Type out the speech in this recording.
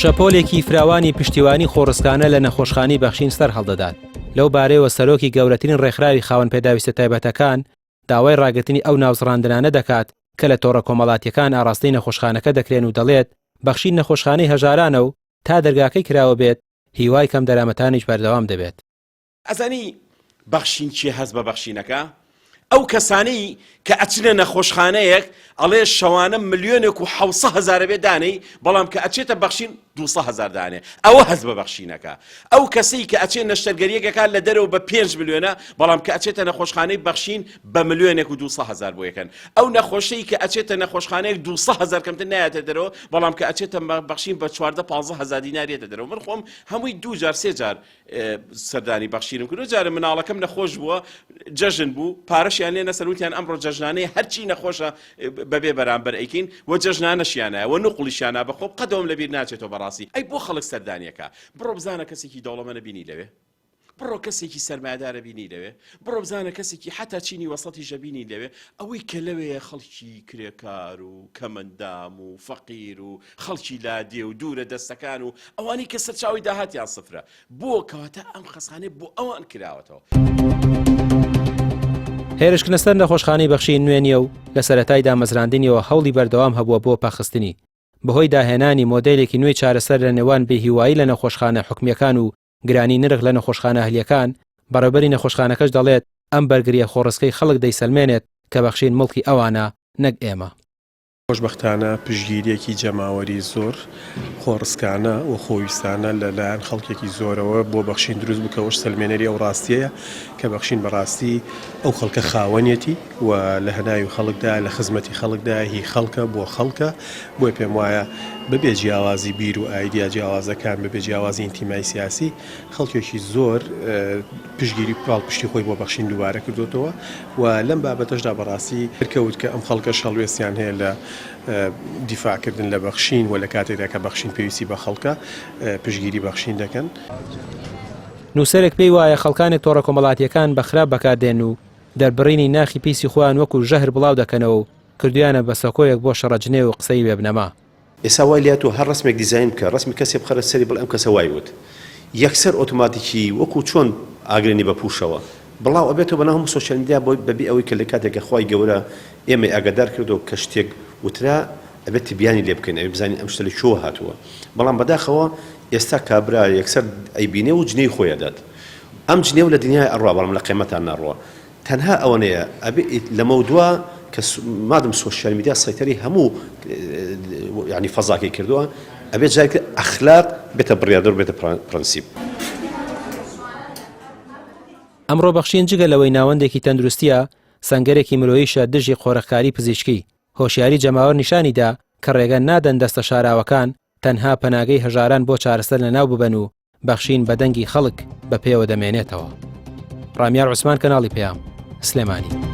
شەپۆلێکی فراوانی پشتیوانی خۆڕسکانە لە نەخۆشخانەی بەخشین سەر هەڵدەدات لەو بارەیەوە سەرۆکی گەورەترین ڕێکخراوی خاوەن پێداویستە تایبەتەکان داوای ڕاگرتنی ئەو ناوزڕاندنانە دەکات کە لە تۆڕە کۆمەڵاتیەکان ئاڕاستەی نەخۆشخانەکە دەکرێن و دەڵێت بەخشین نەخۆشخانەی هەژارانە و تا دەرگاکەی کراوە بێت هیوای کەمدەرامەتانیش بەردەوام دەبێت. ئەزانی بەخشین کێ هەست بە بەخشینەکا؟ ئەو کەسانەی کە ئەچنە نەخۆشخانەیەک ئەڵێ شەوانە ملیۆنێک و حەوسە هەزارە بێ دانەی بەڵام کە ئەچێتە بەخشین دوسە هەزار دانێ ئەوە هەست بە بەخشینەکە ئەو کەسەی کە ئەچێ نەشتەرگەریەکەکە لە دەرەوە بە 5 ملیۆنە بەڵام کە ئەچێتە نەخۆشخانەی بەخشین بە ملیۆنێک و دوسە هەزار بۆ یەکەن ئەو نەخۆشەی کە ئەچێتە نەخۆشخانەیەک دوسە هەزار کەمتر نایەتە دەرەوە بەڵام کە ئەچێتە بەخشین بە 14 15 هەزار دینار یەتە دەرەوە من خۆم هەمووی دوو جار سێ جار سەردانی بەخشینم کردو جارە مناڵەکەم نەخۆش بووە جەژن بوو پارەشیان لێ نەسەر وتیان ئەمڕۆ جەژنانەیە هەرچی نەخۆشە بەبێ بەرامبەر ئەیکەین و جەژنانەشیانە و نوقڵیشیانە بەخۆ قەدەوم لەبیر ناچێتەوە بەڕاستی ئەی بۆ خەڵک سەردانیەکە بڕۆ بزانە کەسێکی دەوڵەمەنە بینی لەوێ بڕۆ کەسێکی سەرمایەدارە بینی لەوێ بڕۆ بزانە کەسێکی حتا چینی وەسەتی ژەبینی لەوێ ئەوەی کە لەوێ خەڵکی کرێکار و کەمەندام و فەقیر و خەڵکی لادێ و دوورە دەستەکان و ئەوانەی کە سەرچاوەی داهاتیان سفرە بۆ کەواتە ئەم خەسخانەیە بۆ ئەوان کراوەتەوە. هێرشکردنە سەر نەخۆشخانەی بەخشین نوێ نییە و لە سەرەتای دامەزراندنیەوە هەوڵی بەردەوام هەبووە بۆ پەکخستنی، بەهۆی داهێنانی مۆدێلێکی نوێی چارەسەر لە نێوان بێهیوایی لە نەخۆشخانە حکومییەکان و گرانی نرخ لە نەخۆشخانە ئەهلییەکان، بەڕێوبەری نەخۆشخانەکەش دەڵێت، ئەم بەرگرییە خۆڕسکەی خەڵک دەیسەلمێنێت کە بەخشین موڵکی ئەوانە نەک ئێمە. خۆشبەختانە پشتگیرییەکی جەماوەری زۆر خۆڕسکانە و خۆویستانە لە لایەن خەڵکێکی زۆرەوە بۆ بەخشین دروست بوو کە ئەوەش سەلمێنەری ئەو ڕاستیەیە کە بەخشین بەڕاستی ئەو خەڵکە خاوەنیەتی و لە هەناوی خەڵکدا لە خزمەتی خەڵکدا هی خەڵکە بۆ خەڵکە بۆیە پێم وایە بەبێ جیاوازی بیر و ئایدیا جیاوازەکان بەبێ جیاوازی ئینتیمای سیاسی خەڵکێکی زۆر پشتگیری پاڵپشتی خۆی بۆ بەخشین دووبارە کردۆتەوە و لەم بابەتەشدا بەڕاستی دەرکەوت کە ئەم خەڵکەش هەڵوێستیان هەیە لە دیفاع کردن لە بەخشین و لە کاتێکدا کە بەخشین پێویستی بە خەڵکە پشتگیری بەخشین دەکەن. نووسەرێک پێی وایە خەڵکانێک تۆڕە کۆمەڵاتییەکان بە خراپ بەکاردێن و دەربڕینی ناخی پیسی خۆیان وەکو ژەهر بڵاو دەکەنەوە و کردویانە بە سەکۆیەک بۆ شەڕە جنێو و قسەی بێبنەما. ئێستا وای لێهاتووە هەر ڕەسمێک دیزاین بکە ڕەسمی کەسێ بخەرە سەری بڵێ ئەم کەسە وای وت یەکسەر ئۆتۆماتیکی وەکو چۆن ئاگرێنی بە پوشەوە بڵاو ئەبێتەوە بەناو هەموو سۆشیال میدیا بۆی بەبێ ئەوەی کە لە کاتێک کە خوای گەورە ئێمەی ئاگادار کردەوە کە شتێک وترا ئەبێت تبیانی لێ بکەین ئەبێ بزانین ئەم شتە لە کوێوە هاتووە بەڵام بەداخەوە ئێستا کابرا یەکسەر ئەیبینێ و جنێوی خۆی ئەدات ئەم جنێو لە دنیای ئەڕوا بەڵام لە قیامەتا ناڕوا تەنها ئەوەنەیە ئەبێ لەمەودوا کە مادەم سۆشیال میدیا سەیتەری هەموو یانی فەزاکەی کردووە ئەبێ جارێک ئەخلاق بێتە بڕیاردەر بێتە پرەنسیپ. ئەمڕۆ بەخشین جگە لەوەی ناوەندێکی تەندروستییە، سەنگەرێکی مرۆییشە دژی قۆرخکاری پزیشکی، هۆشیاری جەماوەر نیشانی دا کە ڕێگە نادەن دەستە شاراوەکان تەنها پەناگەی هەژاران بۆ چارەسەر لەناو ببەن و بەخشین بە دەنگی خەڵک بە پێوە دەمێنێتەوە. ڕامیار عوسمان کەناڵی پەیام، سلێمانی.